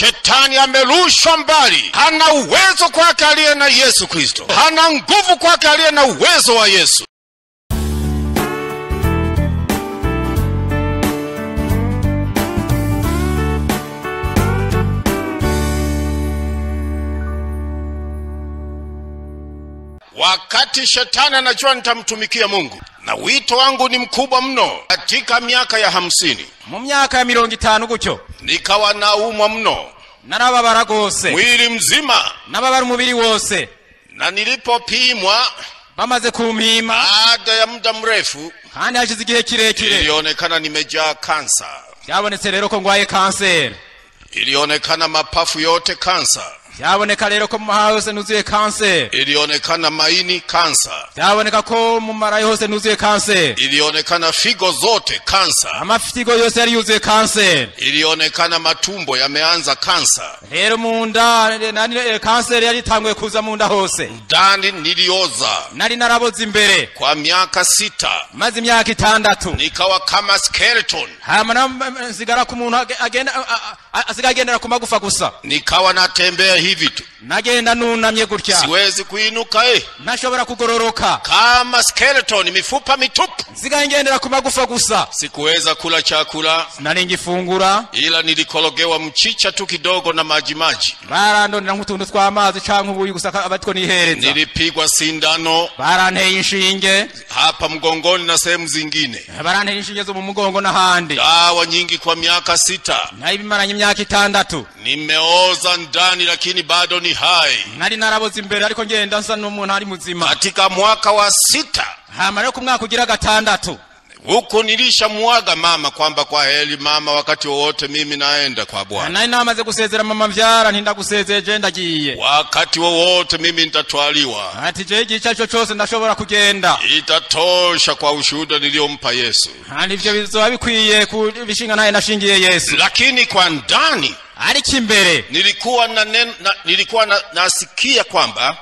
Shetani amerushwa mbali, hana uwezo kwake aliye na Yesu Kristo, hana nguvu kwake aliye na uwezo wa Yesu. Wakati shetani anajua nitamtumikia Mungu na wito wangu ni mkubwa mno, katika miaka ya 50, mu myaka ya 50 gutyo, nikawa naumwa mno, narababara gose, mwili mzima, nababara umubiri wose. Na nilipopimwa, bamaze kumpima baada ya muda mrefu, kandi hashize igihe kirekire, ilionekana nimejaa kansa. Byabonetse rero ko ngwaye kanseri. Ilionekana mapafu yote kansa. Byaboneka rero ko mu mahaha yose nuzuye kanseri. Ilionekana maini kansa. Byaboneka ko mu mara yose nuzuye kanseri. Ilionekana figo zote kansa. Amafigo yose yari yuzuye kanseri. Ilionekana matumbo yameanza kansa. Rero mu nda nani kanseri yari itanguye kuza mu nda hose. Ndani nilioza. Nari naraboze imbere kwa miaka 6. Maze imyaka 6. Nikawa kama skeleton. Hama nsigara ku muntu agenda asigagendera ku magufa gusa. Nikawa natembea hivi tu. Nagenda nunamye gutya. Siwezi kuinuka Nashobora kugororoka. Kama skeleton, mifupa mitupu. Nsigaye ngendera ku magufa gusa. Sikuweza kula chakula. Nari ngifungura. Ila nilikologewa mchicha tu kidogo na maji maji. Barandondera nk'utuntu tw'amazi canke ubuyi gusa abatwo nihereza. Nilipigwa sindano. Baranteye inshinge hapa mgongoni na sehemu zingine. Baranteye inshinge zo mu mugongo n'ahandi. Dawa nyingi kwa miaka 6. Nabimaranye imyaka 6. Nimeoza ndani lakini bado ni hai. Nari naraboze imbere ariko ngenda nsa n'umuntu ari muzima. Katika mwaka wa 6, hama rero ku mwaka ugira 6, huko nilishamwaga mama kwamba kwa heri mama, wakati wowote mimi naenda kwa Bwana. Nari namaze gusezera mama mvyara, ntinda gusezeje ndagiye. Wakati wowote mimi nitatwaliwa. Ati je igihe cyo cyose ndashobora kugenda. Itatosha kwa ushuhuda niliompa Yesu. Kandi ivyo bizoba bikwiye ku bishinga naye nashingiye Yesu. Lakini kwa ndani, ariko imbere, nilikuwa nilikuwa nasikia kwamba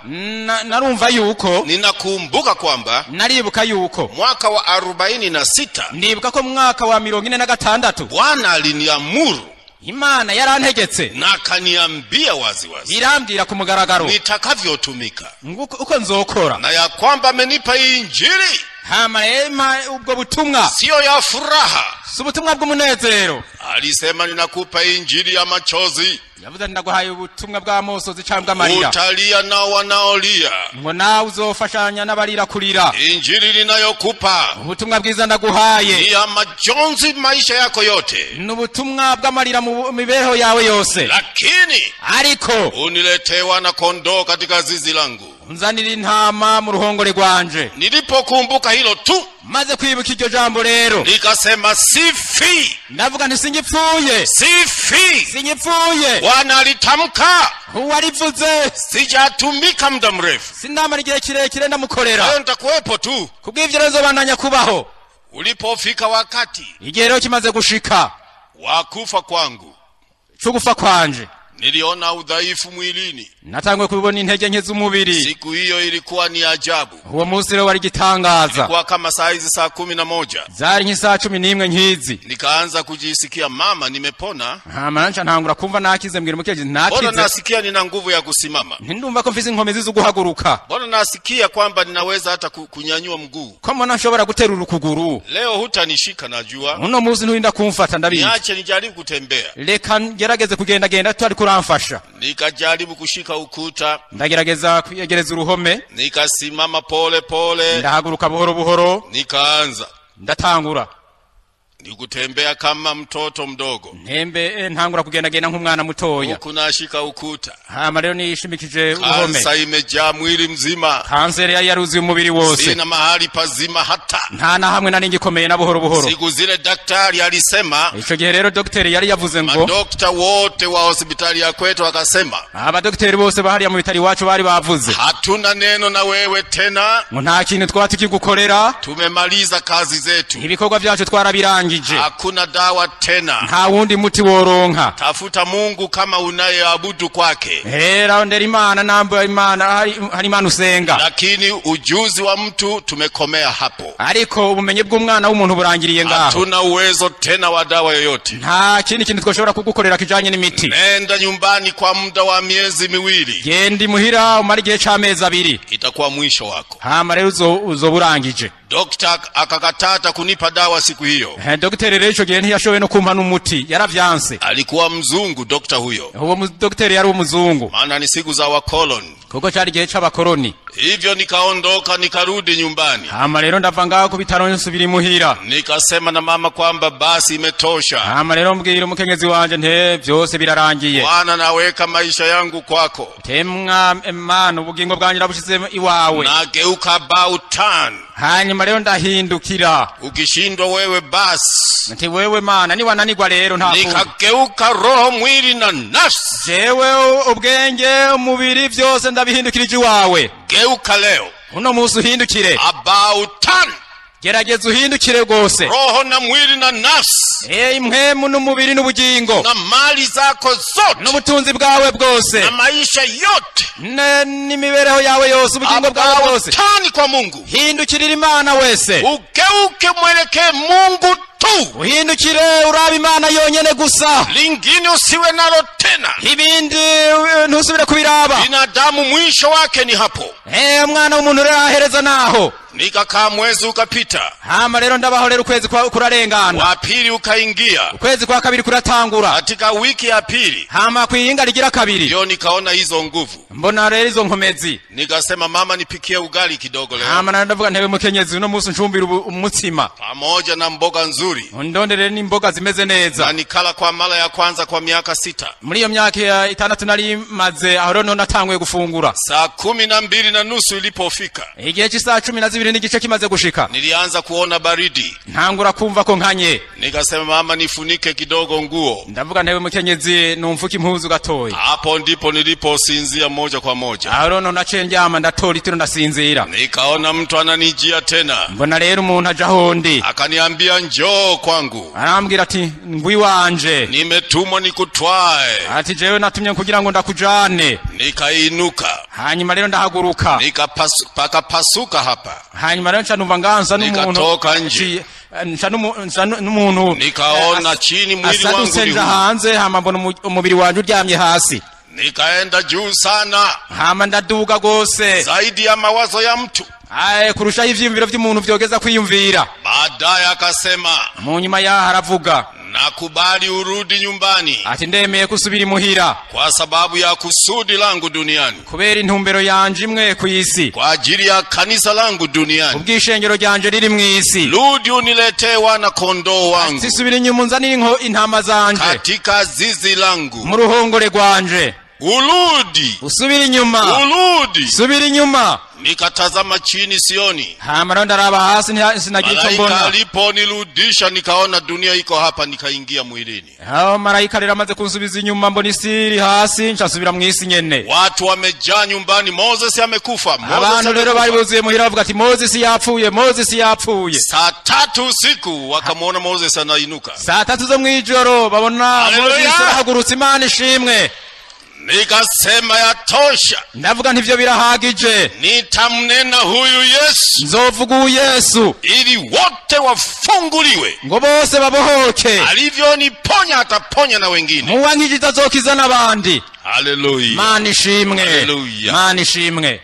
narumva yuko, ninakumbuka kwamba, naribuka yuko mwaka wa 46, ndibuka ko mwaka wa 46 Bwana aliniamuru, Imana yarantegetse na akaniambia wazi wazi, irambwira ku mugaragaro nitakavyotumika, uko nzokora, na ya kwamba amenipa injili. Hama ema ubwo butumwa sio ya furaha, si ubutumwa bw'umunezero. Alisema ninakupa injili ya machozi. Yavuze ndaguhaye ubutumwa bw'amosozi cyangwa bw'amarira. Utalia na wanaolia, ngo nawe uzofashanya n'abarira kurira. Injili ninayokupa, ubutumwa bwiza ndaguhaye, ni ya majonzi maisha yako yote, n'ubutumwa bw'amarira mu mibereho yawe yose. Lakini ariko uniletee wana kondoo katika zizi langu, unzanira intama mu ruhongore rwanje. Nilipokumbuka hilo tu, maze kwibuka iryo jambo rero, nikasema sifi. Ndavuga nti singipfuye, sifi, singipfuye. Bwana alitamka, uwarivuze. Sijatumika muda mrefu, sindamara igihe kirekire ndamukorera. Leo nitakuwepo tu. Kubw'ivyo rero nzobandanya kubaho. Ulipofika wakati, igihe rero kimaze gushika wa kufa kwangu, cyo gufa kwanje, niliona udhaifu mwilini. Natanguye kubona intege nke z'umubiri. Siku hiyo ilikuwa ni ajabu. Uwo munsi rero wari gitangaza. Ilikuwa kama saa hizi saa 11. Zari nk'isaha 11 nkizi. Nikaanza kujisikia mama nimepona. Hama nca ntangura kumva nakize, mbwira umukenyezi nakize. Mbona nasikia nina nguvu ya kusimama. Ndumva ko mfise inkomezi zo guhaguruka. Mbona nasikia kwamba ninaweza hata kunyanyua mguu. Ko mbona nshobora guterura ukuguru. Leo hutanishika najua. Uno munsi nturinda kumfata ndabizi. Niache nijaribu kutembea. Reka ngerageze kugenda genda tutari kuramfasha. Nikajaribu kushika ukuta. Ndagerageza kwiyegereza uruhome. Nikasimama pole pole. Ndahaguruka buhoro buhoro. Nikaanza. Ndatangura. Nikutembea kama mtoto mdogo. Ntembe ntangura kugenda genda nk'umwana mutoya. Huku nashika ukuta. Hama rero nishimikije uruhome. Kansa imejaa mwili mzima. Kanseri yari yaruzuye umubiri wose. Sina mahali pazima hata. Nta na hamwe nari ngikomeye na buhoro buhoro. Siku zile daktari alisema. Ico gihe rero daktari yari yavuze ngo, madokta wote wa hospitali ya kwetu wakasema, abadokiteri bose bahariya mu bitaro iwacu bari bavuze, hatuna neno na wewe tena, ngo nta kintu twaba tukigukorera, tumemaliza kazi zetu, ibikorwa byacu twarabirangije. Birarangije. Hakuna dawa tena. Nta wundi muti woronka. Tafuta Mungu kama unayeabudu kwake. Rondera Imana namba Imana hari Imana usenga. Lakini ujuzi wa mtu tumekomea hapo. Ariko ubumenyi bw'umwana w'umuntu burangiriye ngaho. Hatuna uwezo tena wa dawa yoyote. Nta kindi kintu twoshobora kugukorera kijanye n'imiti. Nenda nyumbani kwa muda wa miezi 2. Genda imuhira umara igihe c'amezi 2. Itakuwa mwisho wako. Hama rero uzoburangije. Dokta akakatata kunipa dawa siku hiyo. Dogiteri rero ico gihe ntiyashoboye no kumpa n'umuti, yaravyanse. Alikuwa mzungu dokta huyo. Uwo dogiteri yari umuzungu. Maana ni siku za wakoloni. Kuko cari igihe c'abakoloni. Hivyo nikaondoka nikarudi nyumbani. Hama rero ndava ngaho ku bitaro nsubira imuhira. Nikasema na mama kwamba basi imetosha. Hama rero mbwira umukenyezi wanje nte byose birarangiye. Bwana, naweka maisha yangu kwako. Temwa Imana ubugingo bwanje ndabushize iwawe. Nageuka about turn. Hanyuma rero ndahindukira. Ukishindwa wewe basi. Nti wewe Mana ni wananigwa rero nta kundi. Nikageuka roho, mwili na nafsi. Jewe ubwenge umubiri byose ndabihindukirije iwawe. Geuka leo. Uno munsi uhindukire. About turn. Gerageza uhindukire rwose. Roho na mwili na nafsi. Impwemu n'umubiri n'ubugingo. Na mali zako zote. N'ubutunzi bwawe bwose. Na maisha yote. N'imibereho yawe yose, ubugingo bwawe bwose. About turn kwa Mungu. Hindukirira Imana wese. Ugeuke mwelekee Mungu tu. Uhindukire urabe Imana yonyene gusa. Lingine usiwe nalo tena. Ibindi ntusubire kubiraba. Binadamu mwisho wake ni hapo. Umwana w'umuntu rero ahereza naho. Nikakaa mwezi ukapita. Hama rero ndabaho rero ukwezi kurarengana. Wa pili ukaingia. Ukwezi kwa kabiri kuratangura. Katika wiki ya pili. Hama kwiyinga rigira kabiri. Ndio nikaona hizo nguvu. Mbona rero izo nkomezi. Nikasema mama nipikie ugali kidogo leo. Hama ndavuga ntebe mukenyezi uno munsi ncumbira umutsima. Pamoja na mboga nzuri. Ndondere n'imboga zimeze neza. Na nikala kwa mara ya kwanza kwa miaka 6. Muri iyo myaka 6 nari maze aho rero natanguye gufungura. Saa 12:30 ilipofika. Igihe cy'isaha 12:15 kimaze gushika. Nilianza kuona baridi. Ntangura kumva ko nkanye. Nikasema mama nifunike kidogo nguo. Ndavuga ntewe mukenyezi numfuka impuzu gatoyi. Hapo ndipo niliposinzia moja kwa moja. Aho rero naciye ndyama ndatora itiro ndasinzira. Nikaona mtu ananijia tena. Mbona rero umuntu aja hondi. Akaniambia njoo kwangu. Arambwira ati ngwi wanje. Nimetumwa nikutwae. Ati jewe natumye kugira ngo ndakujane. Nikainuka. Hanyuma rero ndahaguruka. Nikapasuka hapa. Hanyuma rero nca numva nganza n'umuntu. Nikatoka nje. Nca n'umuntu. Nikaona chini mwili wangu ni hanze hama mbona umubiri wanje uryamye hasi. Nikaenda juu sana. Hama ndaduga gose. Zaidi ya mawazo ya mtu. Kurusha ivyiyumviro vy'umuntu vyogeza kwiyumvira. Baadaye akasema. Mu nyuma yaho aravuga. Nakubali urudi nyumbani. Ati ndemeye kusubira imuhira. Kwa sababu ya kusudi langu duniani. Kubera intumbero yanje imwe ku isi. Kwa ajili ya kanisa langu duniani. Ubwishengero ryanje riri mu isi. Rudi uniletee wana kondoo wangu. Ati subira inyuma unzanire intama zanje. Katika zizi langu. Mu ruhongore rwanje. Urudi. Usubira inyuma. Urudi. Subira inyuma. Nikatazama chini sioni. Hama rero ndaraba hasi sinagira icyo mbona. Malaika aliponirudisha nikaona dunia iko hapa nikaingia mwilini. Hao malaika rero amaze kunsubiza inyuma mbona isi iri hasi nsasubira mu isi nyene. Watu wamejaa nyumbani, Moses amekufa. Abantu rero bari buzuye muhira bavuga ati Moses yapfuye, Moses yapfuye. Saa 3 usiku wakamuona Moses anainuka. Saa 3 zo mwijoro babona Moses arahagurutse. Imana ishimwe. Nikasema yatosha. Ndavuga ntivyo birahagije. Nitamnena huyu Yesu. Nzovuga uyu Yesu. Ili wote wafunguliwe. Ngo bose babohoke. Alivyoniponya ataponya na wengine. Muwankijije azokiza n'abandi. Haleluya. Mana ishimwe. Haleluya. Mana ishimwe.